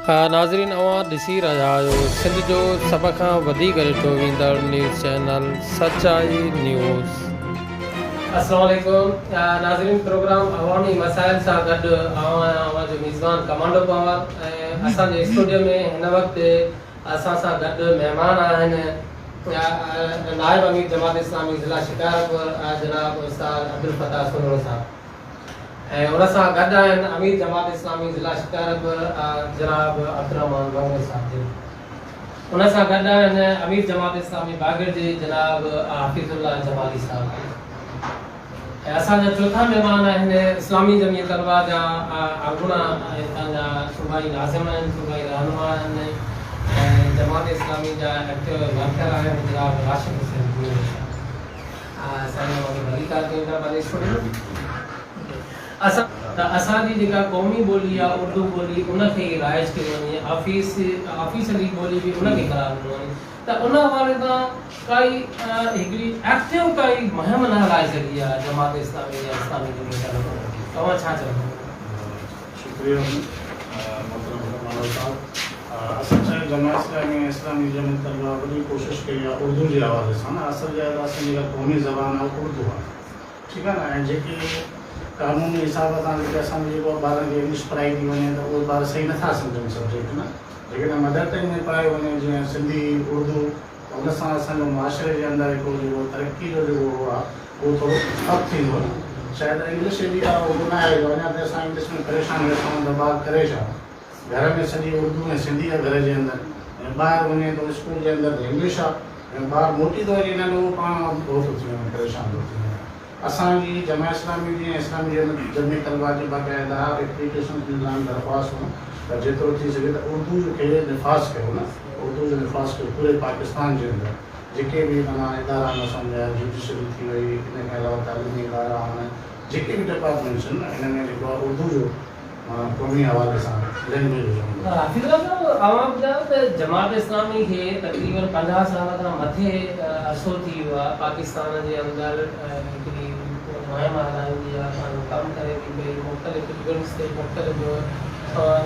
ناظرين اوهان ڏسي رهيا آهيو سنڌ جو سڀ کان وڌيڪ ڏٺو ويندڙ نيوز چينل سچائي نيوز. السلام عليڪم ناظرين پروگرام عوامي مسائل سان گڏ آئون آهيان اوهان جو ميزبان ڪمانڊو پنهور ۽ اسان جي اسٽوڊيو ۾ هن وقت اسان سان گڏ مهمان آهن نائب امير جماعت اسلامي ضلع شڪارپور جناب استاد عبدالفتاح سولڙو صاحب ۽ ان سان گڏ آهن امير جماعت اسلامي ضلع شڪارپور جناب عبدالرحمان ونگو صاحب جن ان سان گڏ آهن امير جماعت اسلامي باگڙ جي جناب حفيظ الله جمالي صاحب ۽ اسان جا چوٿان مهمان آهن اسلامي جمعيت طلبه جا اڳوڻا هتان جا صوبائي ناظم آهن صوبائي رهنما آهن ۽ جماعت اسلامي جا ايڪٽو ورڪر آهن جناب راشد حسين جويو صاحب سائين اوهان کي ڀليڪار ڪيون ٿا پنهنجي اسٽوڊيو ۾ اسان ته اسان جي جيڪا قومي ٻولي آهي اردو ٻولي ان کي ئي رائج ڪيو وڃي آفيس آفيشلي ٻولي به ان کي قرار ڏنو وڃي ته ان حوالي سان ڪائي هڪڙي ايڪٽو ڪائي مهم نه هلائي سگهي آهي جماعت اسلامي يا اسلامي جمعيت علماء توهان ڇا چوندو؟ شڪريه محترم ڪمال صاحب اصل ڇا آهي جماعت اسلامي ۽ اسلامي جمعيت طلبه وڏي ڪوشش ڪئي آهي اردو جي حوالي سان نه اصل جا ته اسان جي جيڪا قومي زبان آهي اردو آهي ٺيڪ آهي نه ۽ جيڪي قانوني حساب سان جيڪي اسان جي جيڪو ٻارن کي انگلش پڙهائي ٿي وڃي ته اهي ٻار صحيح نٿا سمجهن سبجيڪٽ نه جيڪڏهن مدر ٽنگ ۾ پڙهايو وڃي جيئن سنڌي اردو ته ان سان اسان جو معاشري جي اندر هڪڙو جيڪو ترقي جو جيڪو هو آهي اهو ٿورو اپ ٿيندو نه شايد انگلش ايڏي ڪا هو نه آهي جو اڃا تائين اسان انگلش ۾ پريشان ويٺا آهيون ته ٻار ڪري ڇا گهر ۾ سڄي اردو ۽ سنڌي آهي گهر جي اندر ۽ ٻاهر وڃي ٿو اسڪول جي اندر ته انگلش آهي ۽ ٻار موٽي ٿو اچي ننڍو اهو پاڻ هو ٿو ٿي وڃي پريشان ٿو ٿي وڃي اسان جي جماعت اسلامي جي ۽ اسلامي جمعيت طلبه جي باقاعده ايپليڪيشنز ڏنل آهن درخواستون ته جيترو ٿي سگهي ته اردو جو کي نفاذ ڪيو نه اردو جو نفاذ ڪيو پوري پاڪستان جي اندر جيڪي به معنيٰ ادارا آهن اسان جا جوڊيشري ٿي وئي ان کان علاوه تعليمي ادارا آهن جيڪي به ڊپارٽمينٽس آهن ان ۾ جيڪو آهي اردو جو قومي حوالي سان لينگويج هجڻ گهرجي. حفيظ الله صاحب اوهان ٻڌايو ته جماعت اسلامي کي تقريبن 50 سال کان مٿي عرصو ٿي ويو آهي پاڪستان جي اندر هڪڙي مهم هلائيندي آهي پنهنجو ڪم ڪري ٿي پئي مختلف ايونٽس تي مختلف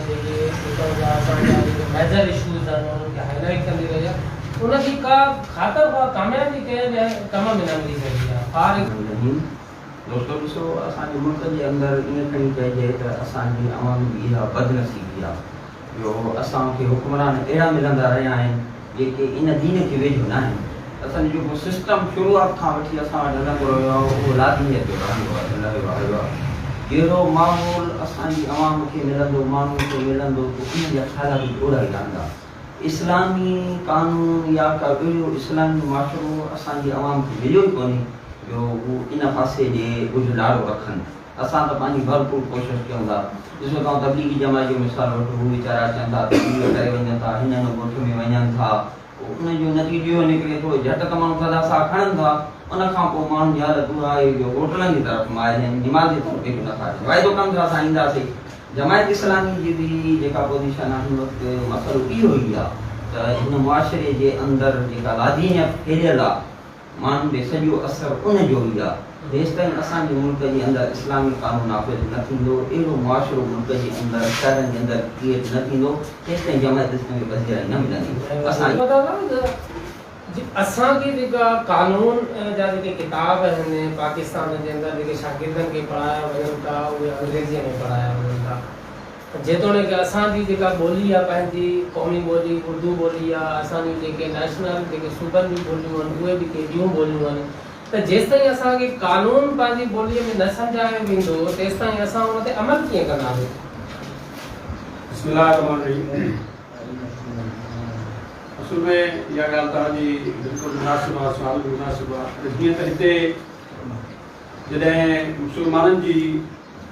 جيڪي هتان جا اسان جا جيڪي ميجر اشوز آهن انهن کي هائي لائيٽ ڪندي رهي آهي ان جي ڪا خاطر خواه ڪاميابي ڪنهن به ڪم ۾ نه ملي سگهي آهي فار دوستو ڏسو اسان جي ملڪ جي اندر ائين کڻي چئجي ته اسان جي عوام جي اها بدنصيبي آ جو اسان کي حڪمران اهڙا ملندا رهيا آهن جيڪي ان دين کي ويجهو ناهن. اسان جو جيڪو سسٽم شروعات کان وٺي اسان وٽ هلندو رهيو آ اهو لادينيت جو رهندو رهيو آيو آ. جهڙو ماحول اسان جي عوام کي ملندو ماڻهن کي ملندو ته انهن جا خيالات به اهڙا ئي رهندا. اسلامي قانون يا ڪا اهڙو اسلامي معاشرو اسان جي عوام کي مليو ئي ڪونهي جو هو ان پاسي ڏي ڪجهه لاڙو رکن. اسان ته پنهنجي ڀرپور ڪوشش ڪيون ٿا. ڏسو توهان تبليغي جماعت جو مثال وٺو هو ويچارا اچن ٿا تبليغ ڪري وڃن ٿا هن هن ڳوٺ ۾ وڃن ٿا پوء ان جو نتيجو اهو نڪري ٿو جهٽ ته ماڻهو ٿڌا ساهه کڻن ٿا ان کان پوء ماڻهن جي حالت اها آهي جو هوٽلن جي طرف مائل آهن نماز جي طرف هيڏو نٿا اچن واعدو ڪن ٿا اسان اينداسين جماعت اسلامي جي به جيڪا پوزيشن آهي هن وقت مسئلو اهو ئي آهي ته هن معاشري جي اندر جيڪا لادينيت ڦهليل آهي ماڻهن تي سڄو اثر ان جو ئي آهي جيستائين اسان جي ملڪ جي اندر اسلامي قانون نافذ نه ٿيندو اهڙو معاشرو ملڪ جي اندر شهرن جي اندر ڪريئيٽ نه ٿيندو تيستائين جماعت اسلامي پذيرائي نه ملندي اسان جي اسان کي جيڪا قانون جا جيڪي ڪتاب آهن پاڪستان جي اندر جيڪي شاگردن کي پڙهايا وڃن ٿا اهي انگريزيء ۾ پڙهايا وڃن ٿا جيتوڻيڪ اسان جي جيڪا ٻولي آهي پنهنجي قومي ٻولي اردو ٻولي آهي اسان جون جيڪي نيشنل جيڪي صوبن جون ٻوليون آهن اهي به ڪي ٻيون ٻوليون آهن ته جيستائين اسان کي قانون پنهنجي ٻوليء ۾ نه سمجهايو ويندو تيستائين اسان ان تي عمل ڪيئن ڪنداسين. بسم الله الرحمٰن الرحيم اصل ۾ اها ڳالهه توهان جي بلڪل مناسب آهي سوال به مناسب آهي پر جيئن ته هتي جڏهن مسلمانن جي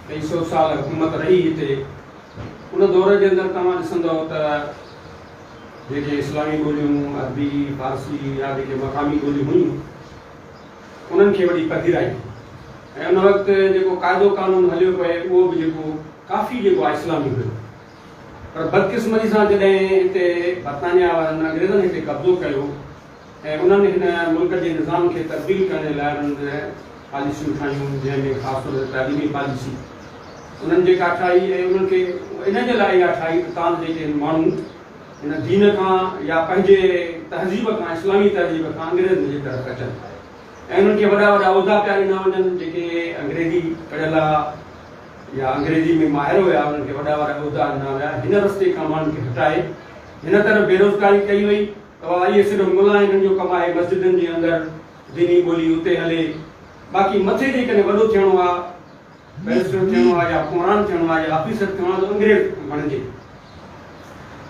ڪئي سو سال حڪومت رهي هتي ان دور جي اندر توهان ڏسندؤ ته جيڪي اسلامي ٻوليون عربي فارسي يا جيڪي مقامي ٻوليون هيون انهن کي وڏي پذيرائي ۽ ان وقت جيڪو قاعدو قانون هليو پئي اهو به جيڪو ڪافي جيڪو آهي اسلامي هيو پر بدقسمتي سان جڏهن هتي برطانيا وارن انگريزن هتي قبضو ڪيو ۽ انهن هن ملڪ جي نظام کي تبديل ڪرڻ جي لاء انهن پاليسيون ٺاهيون جنهن ۾ خاص طور تي تعليمي پاليسي انهن جيڪا ٺاهي ۽ انهن کي ان جي لاء اها ٺاهي ته تان جيڪي ماڻهو هن دين کان يا پنهنجي تهذيب کان اسلامي تهذيب کان انگريزن جي طرف اچن ۽ انهن کي وڏا وڏا عهدا پيا ڏنا وڃن جيڪي انگريزي پڙهيل ها يا انگريزي ۾ ماهر هيا انهن کي وڏا وڏا عهدا ڏنا ويا هن رستي کان ماڻهن کي هٽائي هن طرف بيروزگاري ڪئي وئي ته بابا اهي صرف ملان هنن جو ڪم آهي مسجدن جي اندر ديني ٻولي اتي هلي باقي مٿي جيڪڏهن وڏو ٿيڻو آ بئريسٽر ٿيڻو آ يا حڪمران ٿيڻو آ يا آفيسر ٿيڻو آ ته انگريز بڻجي.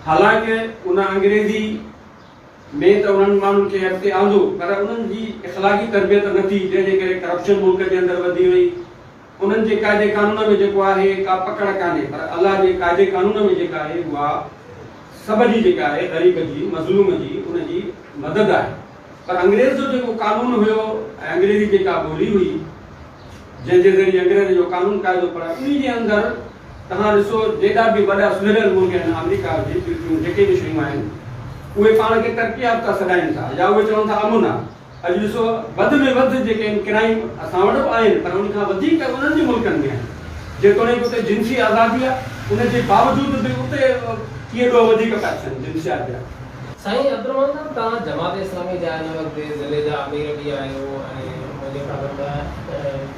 حالانڪه ان انگريزي ۾ ته انهن ماڻهن کي اڳتي آندو پر انهن جي اخلاقي تربيت نه ٿي جنهن جي ڪري ڪرپشن ملڪ جي اندر وڌي وئي. انهن جي قاعدي قانون ۾ جيڪو آهي ڪا پڪڙ ڪانهي پر الله جي قاعدي قانون ۾ جيڪا آهي اها سڀ جي جيڪا آهي غريب جي مظلوم جي ان جي مدد آهي پر انگريز جو جيڪو قانون هيو ۽ انگريزي جيڪا ٻولي هئي جنهن جي ذريعي انگريز جو قانون قاعدو پڙهايو انهي جي اندر توهان ڏسو جيڏا به وڏا سڌريل ملڪ آهن آمريڪا هجي ٻيون جيڪي به شيون آهن اهي پاڻ کي ترقي يافته سڏائين ٿا يا اهي چون ٿا امن آهي اڄ ڏسو وڌ ۾ وڌ جيڪي آهن ڪرائيم اسان وٽ به آهن پر ان کان وڌيڪ انهن جي ملڪن ۾ آهن جيتوڻيڪ اتي جنسي آزادي آهي ان جي باوجود به اتي ڪيئي ڏوهه وڌيڪ پيا ٿين جنسيات جا. سائين عبدالرحمان صاحب توهان جماعت اسلامي جا هن وقت ضلعي جا امير به آهيو ۽ منهنجي خيال ۾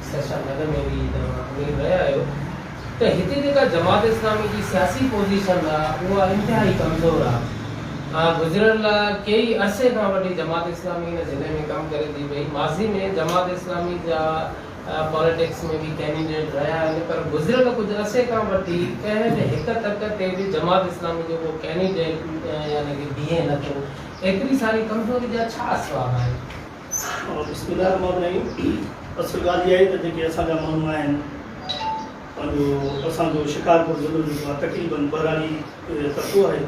سيشن نگر ۾ به توهان امير رهيا آهيو ته هتي جيڪا جماعت اسلامي جي سياسي پوزيشن آ اها انتهائي ڪمزور آ گذريل ڪيئي عرصي کان وٺي جماعت اسلامي هن ضلعي ۾ ڪم ڪري ٿي پئي ماضي ۾ جماعت اسلامي جا پاليٽڪس ۾ به ڪينڊيڊيٽ رهيا آهن پر گذريل ڪجهه عرصي کان وٺي ڪنهن به هڪ تڪ تي به جماعت اسلامي جو ڪو ڪينڊيڊيٽ يعني ڪي بيهي نه ٿو ايتري ساري ڪمزوري جا ڇا اسباب آهن؟ بسم الله الرحمٰن الرحيم اصل ڳالهه اها آهي ته جيڪي اسان جا ماڻهو آهن پنهنجو اسان جو شڪارپور ضلعو جيڪو آهي تقريبن ٻهراڙي طبقو آهي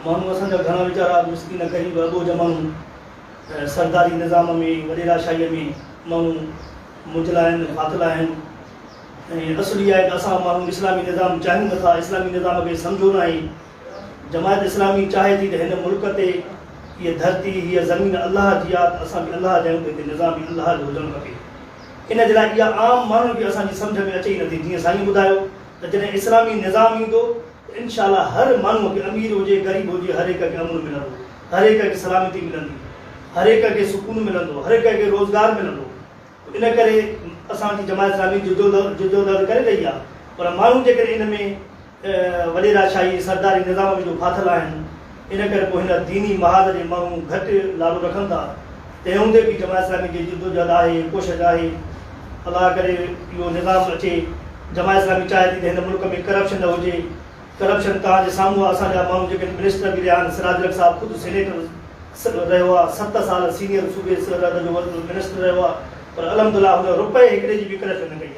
ماڻهو اسان جا گهڻا ويچارا مسڪين غريب اٻوجهه ماڻهو سرداري نظام ۾ وڏيرا شاهي ۾ ماڻهو مجلا آهن ڦاٿل آهن ۽ اصل اها آهي ته اسان ماڻهو اسلامي نظام چاهيون نٿا اسلامي نظام کي سمجهو ناهي جماعت اسلامي چاهي ٿي ته هن ملڪ تي هيء ڌرتي هيء زمين الله جي آهي ته اسان به الله جا آهيون ته هتي نظام به الله جو هجڻ کپي ان جي لاء اها عام ماڻهن کي اسان جي سمجهه ۾ اچي ئي نٿي جيئن سائين ٻڌايو ته جڏهن اسلامي نظام ايندو ته انشاء الله هر ماڻهوء کي امير هجي غريب هجي هر هڪ کي امن ملندو، هر هڪ کي سلامتي ملندي، هر هڪ کي سڪون ملندو، هر هڪ کي روزگار ملندو. ان ڪري اسان جي جماعت اسلامي جدوجهد ڪري رهي آهي پر ماڻهو جيڪڏهن ان ۾ وڏيرا شاهي سرداري نظام ۾ جو ڦاٿل آهن ان ڪري پوء هن ديني محاذ ڏي ماڻهو گهٽ لاڙو رکن ٿا. تنهن هوندي به جماعت اسلامي جي جدوجهد آهي، ڪوشش آهي. الله ڪري اهو نظام اچي. جماعت اسلامي چاهي ٿي ته هن ملڪ ۾ ڪرپشن نه هجي. ڪرپشن توهان جي سامهون آهي. اسان جا ماڻهو جيڪي منسٽر به رهيا آهن، سراج الحق صاحب خود سينيٽر رهيو آهي، ست سال سينيئر صوبي سرحد جو منسٽر رهيو آهي پر الحمدلله هن رپئي هڪڙي جي به ڪرپشن نه ڪئي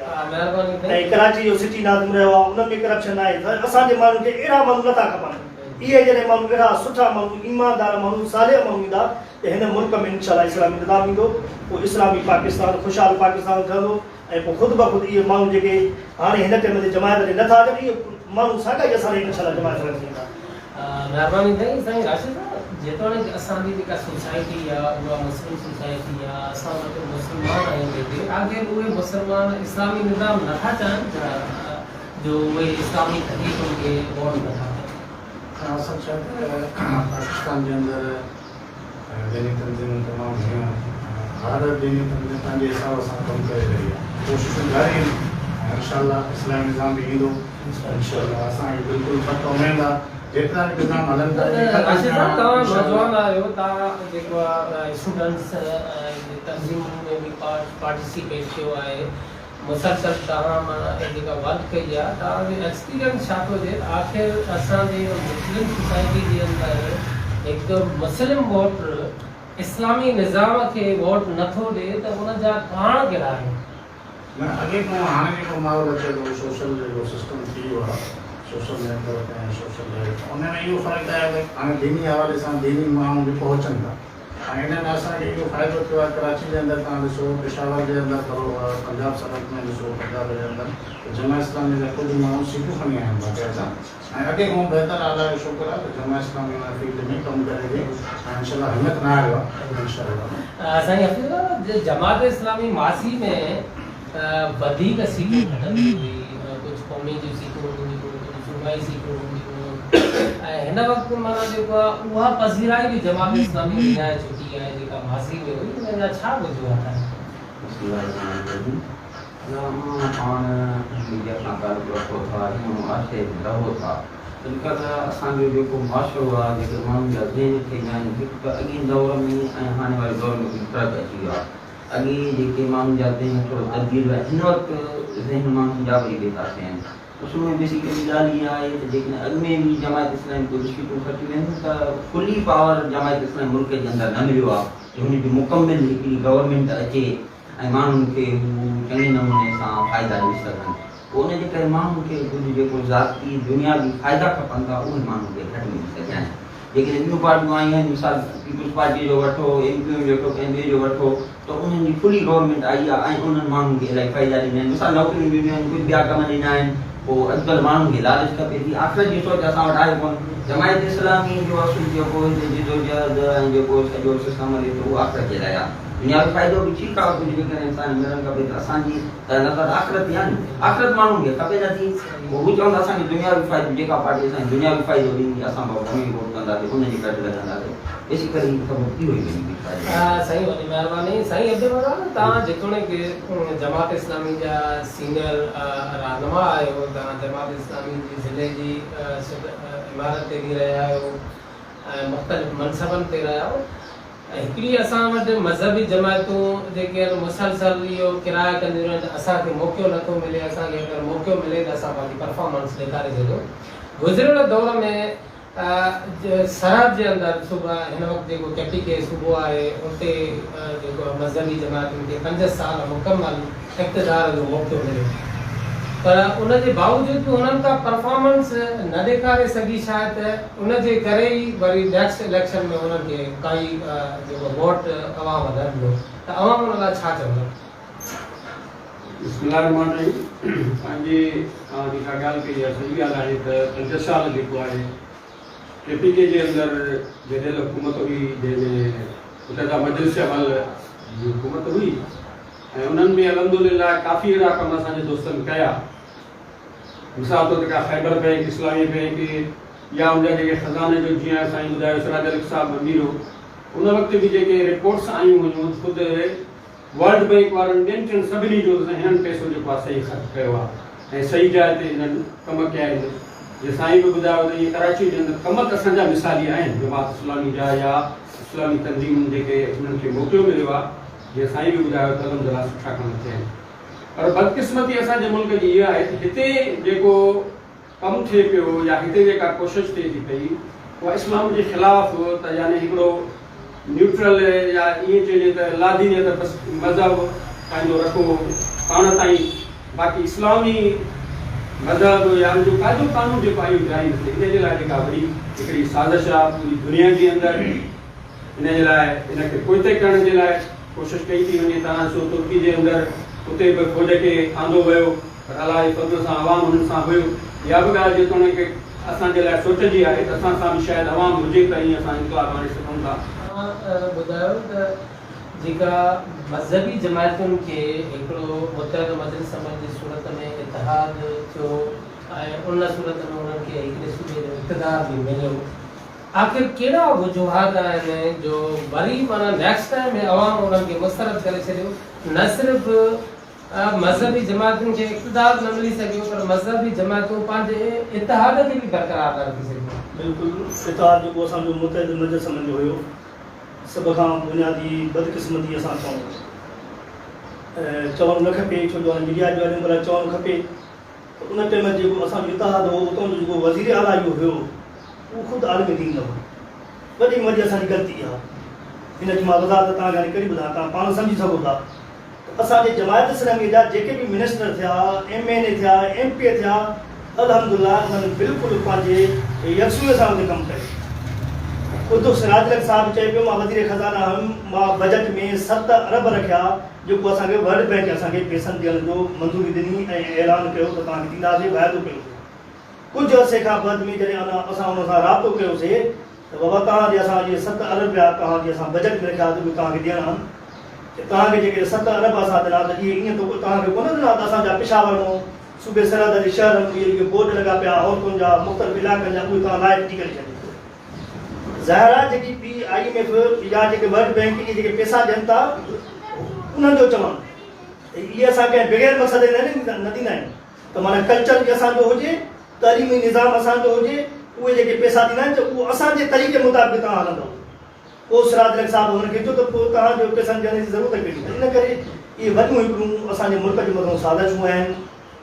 آهي ۽ ڪراچي جو سٽي ناظم رهيو آهي ان ۾ ڪرپشن ناهي. اسان جي ماڻهن کي اهڙا ماڻهو نه ٿا کپن. اهي جڏهن ماڻهو اهڙا سٺا ماڻهو، ايماندار ماڻهو، صالح ماڻهو ايندا ته هن ملڪ ۾ انشاء الله اسلامي نظام ايندو، پوء اسلامي پاڪستان، خوشحال پاڪستان ٺهندو ۽ پوء خود بخود اهي ماڻهو جيڪي هاڻي هن ٽيم تي جماعت ڏي نٿا اچن اهي ماڻهو ساڳيا ئي اسان ڏي انشاء الله جماعت سان گڏجي ايندا. مهرباني سائين. سائين راشد صاحب جيتوڻيڪ اسان جي جيڪا سوسائٽي آ اها مسلم سوسائٽي آ اسان وٽ مسلمان آهن جيڪي آخر اهي مسلمان اسلامي نظام نٿا چاهن ڇا جو اهي اسلامي تحريڪن کي ووٽ نٿا ڪن. اصل ڇا ته پاڪستان جي اندر ديني تنظيمون تمام گهڻيون آهن هر ديني تنظيم پنهنجي حساب سان ڪم ڪري رهي آهي ڪوششون جاري آهن ۽ انشاء الله اسلامي نظام به ايندو انشاء الله اسان کي بلڪل پڪ اميد آهي جيترا به نظام هلن ٿا اهي ختم راشد ٿيڻ صاحب توهان انشاء الله. نوجوان آهيو توهان جيڪو آهي اسٽوڊنٽس جي تنظيمن ۾ به پارٽيسپيٽ ڪيو آهي مسلسل توهان معنيٰ اهي جيڪا ورڪ ڪئي آ توهان جو ايڪسپيرينس ڇا ٿو چئي ته آخر اسان جي مسلم سوسائٽي جي اندر هڪ مسلم ووٽر اسلامي نظام کي ووٽ نه ٿو ڏي ته ان جا ڪاڻ ڪهڙا آهن؟ نه اڳي کان هاڻي جيڪو ماحول اچي ٿو سوشل جيڪو سسٽم ٿي ويو آ سوشل نيٽ ورڪ ۽ سوشل ان ۾ اهو فرق آهي ته هاڻي ديني حوالي سان ديني ماڻهو به پهچن ٿا. ۽ ان ۾ اسان کي اهو فائدو ٿيو آهي ڪراچي جي اندر توهان ڏسو پشاور جي اندر پنجاب سرحد ۾ ڏسو پنجاب جي اندر ته جماعت اسلامي جا ڪجهه ماڻهو سيٽون کڻي آيا آهن باقاعده ۽ اڳي کان بهتر آهي الله جو شڪر آهي ته جماعت اسلامي ان فيلڊ ۾ ڪم ڪري ٿي ۽ انشاء الله همت نه هاريو آهي انشاء الله. سائين حفيظ الله جماعت اسلامي ماضي ۾ وڌيڪ سيٽون کٽندي هئي ڪجهه قومي. اجتماعي سيٽون هونديون هيون ۽ هن وقت معنيٰ جيڪو آهي اها پذيرائي به جماعت اسلامي وڃائي چڪي آهي جيڪا ماضي ۾ هئي ان جا ڇا وجوهات آهن؟ بسم الله الرحمٰن الرحيم الله اوهان پاڻ ميڊيا سان تعلق رکو ٿا هن معاشري ۾ رهو ٿا اڄڪلهه اسان جو جيڪو معاشرو آهي جيڪي ماڻهن جا ذهن ٿي ويا آهن هڪ ته اڳئين دور ۾ ۽ هاڻي واري دور ۾ ڪجهه فرق اچي ويو آهي اڳي جيڪي ماڻهن جا ذهن ٿورو تبديل هيا هن وقت ذهن ماڻهن جا وري ٻئي پاسي آهن اصل ۾ بيسيڪلي ڳالهه اها آهي ته جيڪڏهن اڳ ۾ به جماعت اسلامي ڪجهه سيٽون کٽيون آهن ته فلي پاور جماعت اسلامي ملڪ جي اندر نه مليو آهي جو هن جي مڪمل هڪڙي گورنمينٽ اچي ۽ ماڻهن کي هو چڱي نموني سان فائدا ڏئي سگهن پوء ان جي ڪري ماڻهن کي ڪجهه جيڪو ذاتي دنياوي فائدا کپن ٿا اهي ماڻهن کي گهٽ ملي سگهيا آهن جيڪڏهن ٻيون پارٽيون آيون آهن مثال پيپلز پارٽيء جو وٺو، ايم ڪيو ايم جو وٺو، ڪنهن ٻئي جو وٺو ته انهن جي فلي گورنمينٽ آئي آهي ۽ انهن ماڻهن کي الاهي فائدا ڏنا آهن مثال نوڪريون ڏنيون آهن ڪجهه ٻيا ڪم ڏنا آهن پوء اڄڪلهه ماڻهن کي لالچ کپي ٿي آخرت جي سوچ اسان وٽ آهي ڪونه جماعت اسلامي جو اصل جيڪو هتي جدوجهد ۽ جيڪو سڄو سسٽم هلي ٿو اهو آخرت جي لاء آهي دنياوي فائدو به ٺيڪ آهي ڪجهه جيڪڏهن انسان کي ملڻ کپي ته اسان جي ته نظر آخرت تي آهي نه آخرت ماڻهن کي کپي نٿي پوء هو چوندا اسان کي دنياوي فائدو جيڪا پارٽي اسان کي دنياوي فائدو ڏيندي اسان بابا ان کي ووٽ ڪنداسين ان جي ڪڍ لڳنداسين بيسيڪلي سبب اهو ئي وڃي بيٺو آهي. سائين وڏي مهرباني سائين عبدالرزاق توهان جيتوڻيڪ جماعت اسلامي جا سينئر رهنما آهيو توهان جماعت اسلامي جي ضلعي جي عمارت تي به رهيا آهيو ۽ مختلف منصبن تي رهيا آهيو هڪڙي اسان وٽ مذهبي جماعتون جيڪي آهن مسلسل اهو ڪراء ڪنديون رهن ته اسان کي موقعو نه ٿو ملي اسان کي اگر موقعو ملي ته اسان پنهنجي پرفارمنس ڏيکاري سگهون گذريل دور ۾ سرحد جي اندر صوبا هن وقت جيڪو ڪي پي ڪي صوبو آهي اتي جيڪو مذهبي جماعتن کي پنج سال مڪمل اقتدار جو موقعو مليو پر ان جي باوجود به انهن ڪا پرفارمنس نه ڏيکاري سگهي شايد ته ان جي ڪري ئي وري نيڪسٽ اليڪشن ۾ انهن کي ڪائي جيڪو ووٽ عوام نه ڏنو ته اوهان ان لاء ڇا چوندا؟ بسم الله الرحمٰن الرحيم پنهنجي توهان جيڪا ڳالهه ڪئي آهي صحيح ڳالهه آهي ته پنج سال جيڪو آهي ڪي پي ڪي جي اندر گڏيل حڪومت هئي جنهن ۾ متحده مجلس عمل جي حڪومت هئي ۽ انهن ۾ الحمدلله ڪافي اهڙا ڪم اسان جي دوستن ڪيا مثال طور تي ڪا خيبر بئنڪ اسلامي بئنڪ يا ان جا جيڪي خزاني جو جيئن سائين ٻڌايو سراج الحق صاحب امير هو ان وقت به جيڪي رپورٽس آيون هيون خود ورلڊ بئنڪ وارن ٻين ٽين سڀني جو ته هنن پئسو جيڪو آهي صحيح خرچ ڪيو آهي ۽ صحيح جاء تي هنن ڪم ڪيا آهن جيئن سائين به ٻڌايو ته ائين ڪراچي جي اندر ڪم ته اسان جا مثالي آهن جماعت اسلامي جا يا اسلامي تنظيمن جيڪي انهن کي موقعو مليو آهي جيئن سائين به ٻڌايو ته الحمدلله سٺا ڪم ٿيا آهن پر بدقسمتي اسان جي ملڪ جي اها آهي ته هتي جيڪو ڪم ٿئي پيو يا هتي جيڪا ڪوشش ٿئي ٿي پئي اها اسلام جي خلاف ته يعني هڪڙو نيوٽرل يا ائين چئجي ته لادينيت بس مذهب پنهنجو رکو پاڻ تائين باقي اسلامي مذهب يا ان جو قاعدو قانون جيڪو آهي اهو جاري نه ٿئي ان جي لاء جيڪا وڏي هڪڙي سازش آهي پوري دنيا جي اندر ان جي لاء ان کي پوئتي ڪرڻ جي لاء ڪوشش ڪئي ٿي وڃي تان سو ترڪي جي اندر اتي به فوج کي آندو ويو پر الله جي فضل سان عوام انهن سان هيو اها به ڳالهه جيتوڻيڪ اسان جي لاء سوچ جي آهي ته اسان سان به شايد عوام هجي ته ائين اسان انقلاب آڻي سگهون ٿا. توهان ٻڌايو ته جيڪا مذهبي جماعتن کي هڪڙو متحده مجلس عمل جي صورت ۾ اتحاد ٿيو ۽ ان صورت ۾ انهن کي هڪڙي صوبي جو اقتدار به مليو آخر ڪهڙا وجوهات آهن جو وري معنيٰ نيڪسٽ ٽائيم ۾ عوام انهن کي مسترد ڪري ڇڏيو نه صرف مذهبي جماعتن کي اقتدار نه ملي سگهيو پر مذهبي جماعتون پنهنجي اتحاد کي به برقرار نه رکي سگهيون. بلڪل اتحاد جيڪو اسان جو متحد مجلس عمل جو هيو سڀ کان بنيادي بدقسمتي اسان چئون چوڻ نه کپي ڇو جو هاڻي ميڊيا جو آهيون پر چوڻ کپي ته ان ٽيم جيڪو اسان جو اتحاد هو اتان جو جيڪو وزير اعليٰ اهو هيو اهو خود عالم دين نه هو. وڏي ۾ وڏي اسان جي غلطي اها. ان جي مان وضاحت توهان کي هاڻي ڪهڙي ٻڌايان توهان پاڻ سمجهي سگهو ٿا ته اسان جي جماعت اسلاميء جا جيڪي به منسٽر ٿيا، ايم اين اي ٿيا، ايم پي اي ٿيا الحمدلله انهن بلڪل پنهنجي يڪسوئي سان اتي ڪم ڪيو. خود سراج الحق صاحب چئي پيو مان وزير خزانه هيم مان بجيٽ ۾ ست ارب رکيا جيڪو اسان کي ورلڊ بئنڪ اسان کي پئسن ڏيڻ جو منظوري ڏني ۽ اعلان ڪيو ته توهان کي ڏينداسين واعدو ڪيو سي ڪجهه عرصي کان بعد ۾ جڏهن اسان ان سان رابطو ڪيو سي ته بابا توهان جي اسان اهي ست ارب رپيا توهان جي اسان بجيٽ ۾ رکيا ته اهي توهان کي ڏيڻا آهن ته توهان کي جيڪڏهن ست ارب اسان ڏنا ته اهي ائين ته توهان کي ڪونه ڏنا ته اسان جا پشاور مون صوبي سرحد جي شهرن اهي جيڪي بورڊ لڳا پيا عورتن جا مختلف علائقن جا اهي توهان لائيو ڏسي ڪري ڇڏيو. ظاهر آهي جيڪي پي I M F يا جيڪي ورلڊ بينڪ اهي جيڪي پيسا ڏين ٿا انهن جو چوڻ اهي اسان ڪنهن بغير مقصد جي نه ڏيندا آهيون ته معنيٰ ڪلچر به اسان جو هجي تعليمي نظام اسان جو هجي اهي جيڪي پيسا ڏيندا آهن ته اهو اسان جي طريقي مطابق توهان هلندؤ. پوء سراج الحق صاحب هنن کي چيو ته پوء توهان جو پئسن ڏيڻ جي ضرورت ڪهڙي؟ ان ڪري اهي وڏيون هڪڙيون اسان جي ملڪ جي مٿئون سازشون آهن،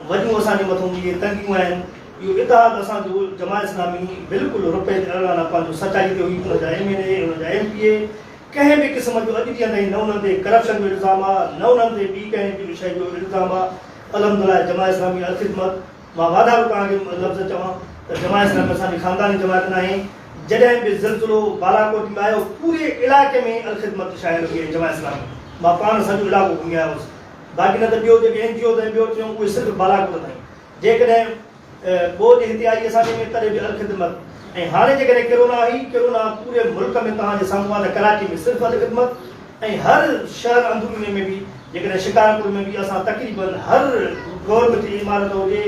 وڏيون اسان جي مٿئون اهي تنگيون آهن. اهو اتحاد اسان جو جماعت اسلامي بلڪل رپئي تي اڙانا پنهنجو سچائي تي هئي، ان جا ايم اين اي، ان جا ايم پي اي ڪنهن به قسم جو اڄ ڏينهن تائين نه انهن تي ڪرپشن جو الزام آهي، نه انهن تي ٻي ڪنهن به شيء جو الزام آهي. الحمدلله جماعت اسلامي الخدمت مان واڌارو توهان کي لفظ چوان ته جماعت اسلامي اسان جي خانداني جماعت ناهي. جڏهن به زلزلو بالاڪوٽ ۾ آيو پوري علائقي ۾ الخدمت شايل هئي ۽ جماعت اسلامي مان پاڻ سڄو علائقو گهمي آيو هوس باقي نه ته ٻيو جيڪي اين جي اوز ۽ ٻيو ٽيون اهي صرف بالاڪوٽ تائين جيڪڏهن ٻوڏ هتي آئي اسان جي ۾ تڏهن به الخدمت ۽ هاڻي جيڪڏهن ڪرونا هئي ڪرونا پوري ملڪ ۾ توهان جي سامهون آهي ته ڪراچي ۾ صرف الخدمت ۽ هر شهر اندروني ۾ به جيڪڏهن شڪارپور ۾ به اسان تقريبن هر گورنمينٽ جي عمارت هجي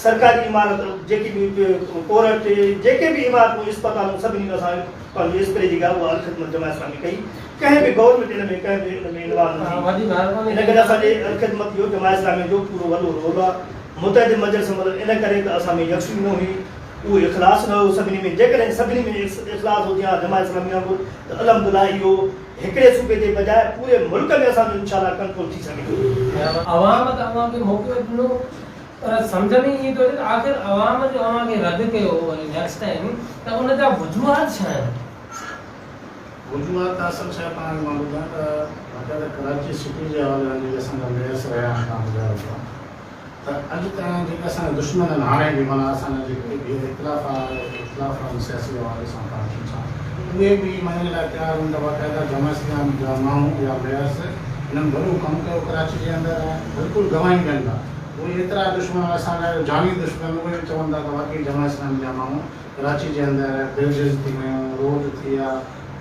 سرڪاري عمارت جيڪي به ڪورٽ جيڪي به عمارتون اسپتالون سڀني ۾ اسان پنهنجو اسپري جيڪا اها الخدمت جماعت اسلامي ڪئي ڪنهن به گورنمينٽ ان ۾ ڪنهن به ان ۾ انوالو نه ٿي ان ڪري اسان جي الخدمت جو جماعت اسلامي جو پورو وڏو رول آهي متحد مجلس عمل ان ڪري ته اسان ۾ يڪسوئي نه هئي اهو اخلاص نه هيو سڀني ۾ جيڪڏهن سڀني ۾ اخلاص هجي ها جماعت اسلامي وانگر ته الحمدلله اهو هڪڙي صوبي جي بجاء پوري ملڪ ۾ اسان جو انشاء الله ڪنٽرول ٿي سگهي ٿو. عوام ته اوهان کي موقعو ڏنو پر سمجهه ۾ ائين ٿو اچي ته آخر عوام جو اوهان کي رد ڪيو وري نيڪسٽ ٽائيم ته ان جا وجوهات ڇا آهن؟ وجوهات ته اصل شيء توهان کي مان ٻڌايان ته باقاعده ڪراچي سٽي جي حوالي سان جيڪي اسان جا ميئرس رهيا آهن توهان ٻڌايو ٿا ته اڄ تائين جيڪي اسان جا دشمن آهن هاڻي به معنيٰ اسان جا جيڪي به اختلاف اختلاف آهن سياسي حوالي سان پارٽين سان اهي به مڃڻ لاء تيار آهن ته باقاعده جماعت اسلام جا ماڻهو يا ميئرس هنن وڏو ڪم ڪيو ڪراچي جي اندر ۽ بلڪل گواهيون ڏين ٿا اهي ايترا دشمن اسان جا جاني دشمن اهي به چون ٿا ته واقعي جماعت اسلام جا ماڻهو ڪراچي جي اندر برجز ٿي ويون روڊ ٿي ويا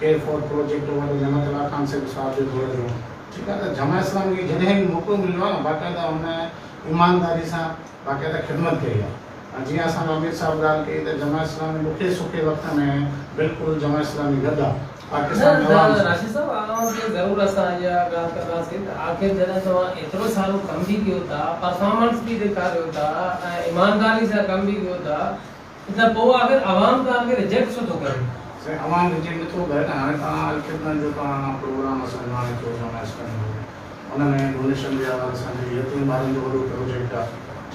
ڪي فور پروجيڪٽ وڏو نعمت الله خان صاحب جي دور جو ٺيڪ آهي ته جماعت اسلامي کي جڏهن به موقعو مليو آهي نه باقاعده هن ايمانداري سان باقاعده خدمت ڪئي آهي ۽ جيئن اسان جو امير صاحب ڳالهه ڪئي ته جماعت اسلامي ڏکي سکي وقت ۾ بلڪل جماعت اسلامي گڏ آهي پاڪستان جي عوام سان. راشد صاحب اوهان کي ضرور اسان اها ڳالهه ڪنداسين ته آخر جڏهن توهان ايترو سارو ڪم به ڪيو ٿا پرفارمنس به ڏيکاريو ٿا ۽ ايمانداري سان ڪم به ڪيو ٿا ته پوء آخر عوام توهان کي ريجيڪٽ ڇو ٿو ڪري؟ سائين عوام ريجيڪٽ نٿو ڪري نه هاڻي توهان الخدمت جو توهان پروگرام اسان جو هاڻي ٿيو جامع اسلامي جو ان ۾ ڊونيشن جي حوالي سان جيڪي يتيم ٻارن جو وڏو پروجيڪٽ آ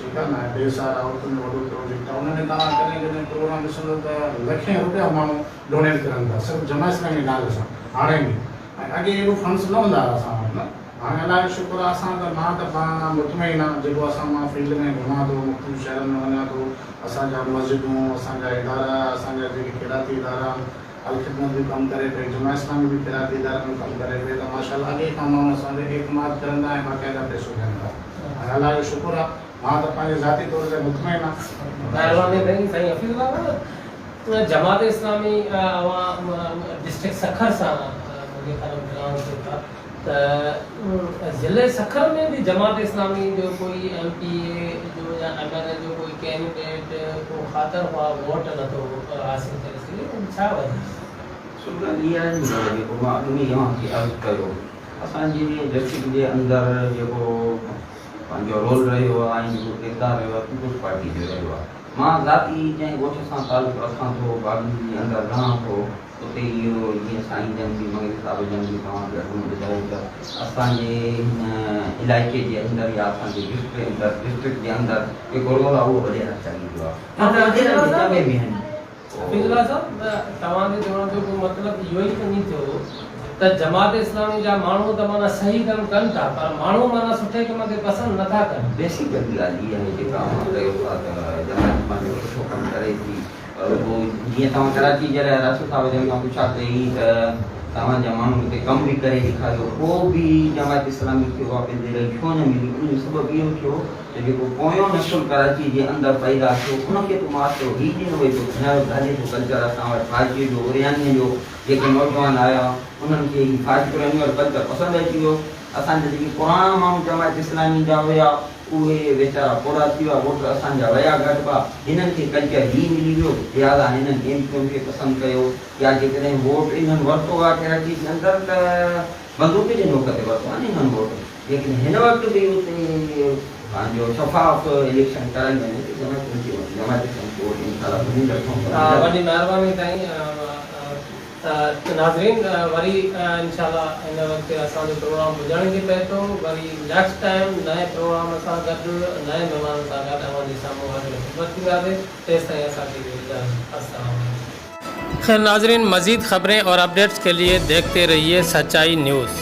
ٺيڪ آ نه ۽ بي سهارا عورتن جو وڏو پروجيڪٽ آ ان ۾ توهان ڪڏهن ڪڏهن پروگرام ڏسندو ته لکين روپيا ماڻهو ڊونيٽ ڪرن ٿا صرف جامع اسلامي جي نالي سان هاڻي به ۽ اڳي ايڏو فنڊس نه هوندا هئا اسان وٽ نه هاڻي الله جو شڪر آ اسان ته مان ته پاڻ مطمئن آ جيڪو اسان مان فيلڊ ۾ گهمان ٿو مختلف شهرن ۾ وڃان ٿو اسان جا مسجدون اسان جا ادارا اسان جا جيڪي خيراتي ادارا آهن الخدمت به ڪم ڪري پئي جماعت اسلامي به خيراتي ادارن ۾ ڪم ڪري پئي ته ماشاء الله اڳي کان ماڻهو اسان تي اعتماد ڪرن ٿا ۽ باقاعده پئسو ڏين ٿا ۽ الله جو شڪر آ مان ته پنهنجي ذاتي طور تي مطمئن آ. مهرباني سائين سائين حفيظ الله جماعت اسلامي اوهان ڊسٽرڪٽ سکر سان منهنجي خيال ۾ بلانگ ٿيو ٿا ته ضلعي سکر ۾ به جماعت اسلامي جو ڪوئي ايم پي اي جو يا ايم اين اي جو ڪوئي ڪينڊيڊيٽ ڪو خاطر خواهه ووٽ نه ٿو حاصل ڪري سگهي ان ڇا وجه آهي؟ سو ڳالهه اها آهي نه جيڪو مان اڳ ۾ ئي اوهان کي عرض ڪيو اسان جي ڊسٽرڪٽ جي اندر جيڪو پنهنجو رول رهيو آهي ۽ جيڪو ڪردار رهيو آهي پيپلز پارٽي جو رهيو آهي مان ذاتي جنهن ڳوٺ سان تعلق رکان ٿو باغي جي اندر رهان ٿو اتي اهو جيئن سائين جن به مغرب صاحب جن به توهان کي اڳ ۾ ٻڌايو ته اسان جي هن علائقي جي اندر يا اسان جي ڊسٽرڪٽ اندر ڊسٽرڪٽ جي اندر جيڪو رول آهي اهو وڏيرا شاهي جو آهي معنيٰ وڏيرن جي چنبي ۾ آهن. حفيظ الله صاحب توهان جي چوڻ جو ڪو مطلب اهو ئي ته ني ٿيو ته جماعت اسلامي جا ماڻهو ته معنيٰ صحيح ڪم ڪن ٿا پر ماڻهو معنيٰ سٺي ڪم کي پسند نه ٿا ڪن. بيسيڪل ڳالهه اها آهي جيڪا اوهان ڪيو ٿا ته جماعت پنهنجو سٺو ڪم ڪري ٿي پر پوء جيئن توهان ڪراچي جي لاء راشد صاحب جن کان پڇا ڪئي ته توهان جا ماڻهن هتي ڪم به ڪري ڏيکاريو پوء به جماعت اسلامي کي اها پذيرائي ڇو نه ملي ان جو سبب اهو ٿيو ته جيڪو پويون نسل ڪراچي جي اندر پيدا ٿيو ان کي ته معاشرو هي ڏنو وئي ٿو گهڻو ڪلچر اسان وٽ فارسيء جو اريانيء جو جيڪي نوجوان آيا انهن کي هي فارسي قرآني وارو ڪلچر پسند اچي ويو. اسان جا جيڪي پراڻا ماڻهو جماعت اسلامي جا هيا اهي ويچارا پوڙها ٿي ويا، ووٽ اسان جا ويا گهٽبا، هنن کي ڪلچر هي ملي ويو، لهذا هنن ايم ڪيو ايم کي پسند ڪيو يا جيڪڏهن ووٽ انهن ورتو آهي ڪراچي جي اندر ته بندوق جي نوڪ تي ورتو آهي نه انهن ووٽ، جيڪڏهن هن وقت به اتي پنهنجو شفاف اليڪشن ڪرائي وڃي ته جماعت اسلامي کي ووٽ انشاء الله منهنجي طرفان ته وڏي مهرباني سائين. ته ناظرين وري انشاء الله هن وقت اسان جو پروگرام پڄاڻي تي پهتو وري نيڪسٽ ٽائيم نئين پروگرام سان گڏ نئين مهمانن سان گڏ اوهان جي سامهون حاضر خدمت ٿينداسين تيستائين اسان کي ڏيو اجازت السلام عليڪم. خير ناظرين مزيد خبرين اور اپڊيٽس کے لئے ديکھتي رھيي سچائي نيوز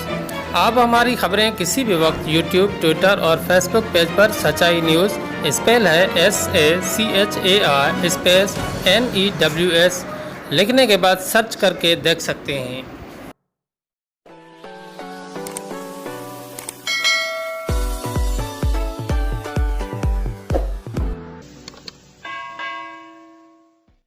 آپ ھماري خبرين ڪسي بھي وقت يوٽيوب ٽوئٽر اور فيسبوڪ پيج پر سچائي نيوز اسپيل ھي S A C H A I space N E W S لکھني کے بعد سرچ ڪر ڪي ديکھ سڪتي ھين.